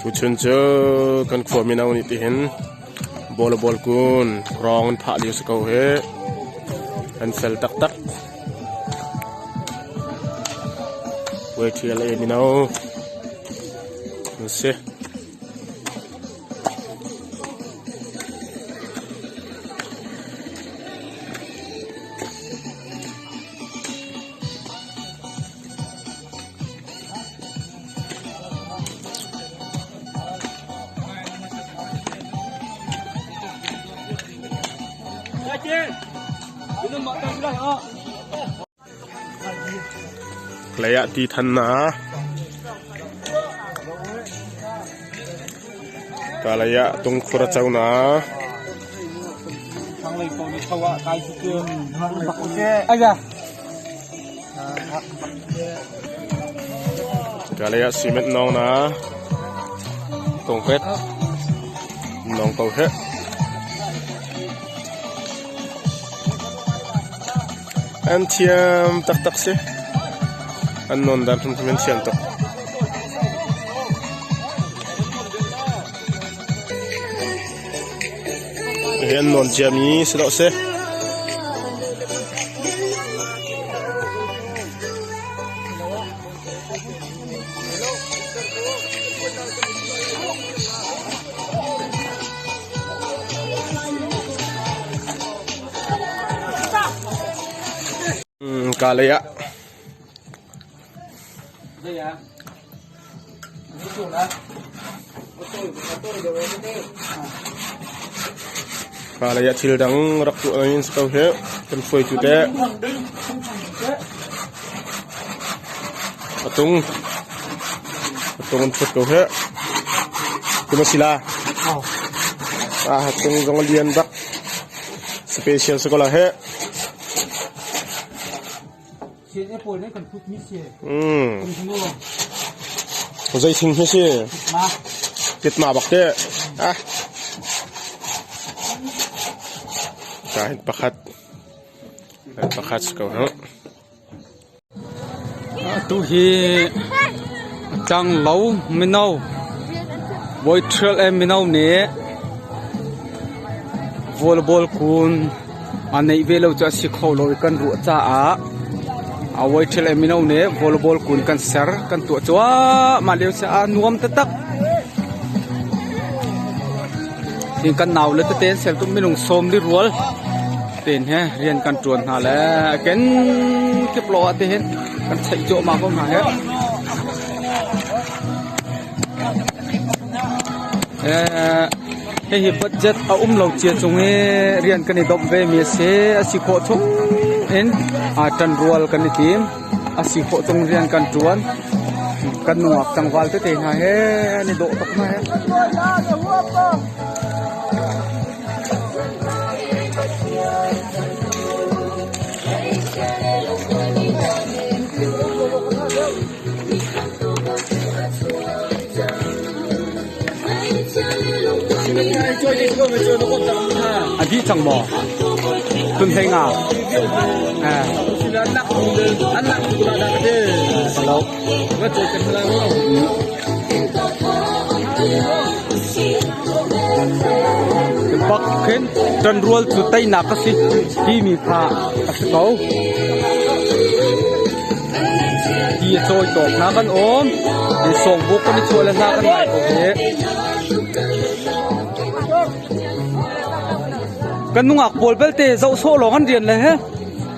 Tuchun cu kan khua mino nih tihin bawlabol kun rawng an phah lio si ko hi. An fel taktak. Puai ṭhial e mino an si. Lei ah ti than na. Ka lei ah tungkhur a co na. Ka lei ah cement nawng na. Concrete nawng ko he. An thiam taktak si. An nawn dan hrimhrim an thiam tuk. Hi an nawn ciami si dawh si. Ka lei ah. Ka lei ah thil dang rak tuah in si ko hi. Kan hruaitu te. A tung. A tung an phut ko hi. Kuma sila. Ah, tung zong a lian bak. Special si ko la he. Zei thing hi si? Pitma bak te. Ah. Ka hin pakhat. Pakhat si ko hu. Atu hi tlanglo mino Bawiṭhial e mino nih volleyball kun a neih ve lo cu a si kho lo i kan ruah caah Bawiṭhial e mino nih volleyball kun kan ser kan tuah cuahmah lio si a nuam taktak. Hi kan nau le tete an ser tu minung sawm li rual ten he rian kan ṭuan hna le ken kip lo ah tihin kan cheih cuahmah ko hna he. Hihi budget a um lo cia cung i rian kan i domh ve mi a si. A si khawh chung in ṭanrual kan i tim. A si khawh chung rian kan ṭuan. Kan nungak tlangval tete hna he an i dawh tuk hna he. A dih cang maw? Tun hlei nga. Eh. Hello. Bak khin ṭanrual cu teinak a si timi kha a si ko. Ti a cawi tawk hna kan um. Sawngbuk kan i chuah le hna kan ngai ko hi. Kan nungak pawl belte zoh sawh lawng an rian le he.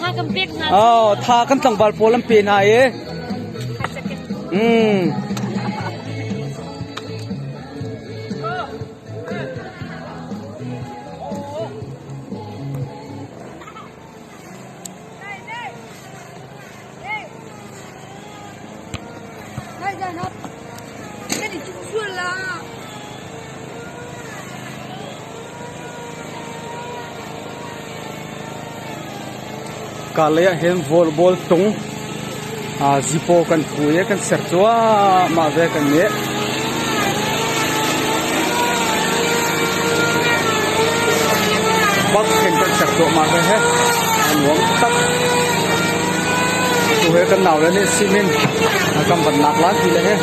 Tha kan pek hna. Oh, tha kan tlangval pawl an pe hna i. Mm. Kalay ah hin volleyball tung zipo kan phu i kan ser cuahmah ve kan nih. Bak khin kan ser cuahmah ve he. A nuam tak. Tu he kan nau le nih simin kan van nak lan ti le he.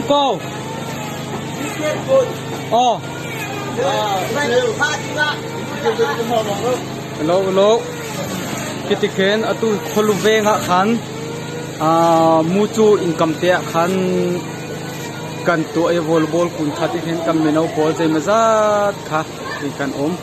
ko. Oh. Hello, hello. Khi khin atu khualu veng ah khan mucu income te ah khan kan tuah i volleyball kun kha ti khin kan mino pawl zeimawzat kha ti kan um.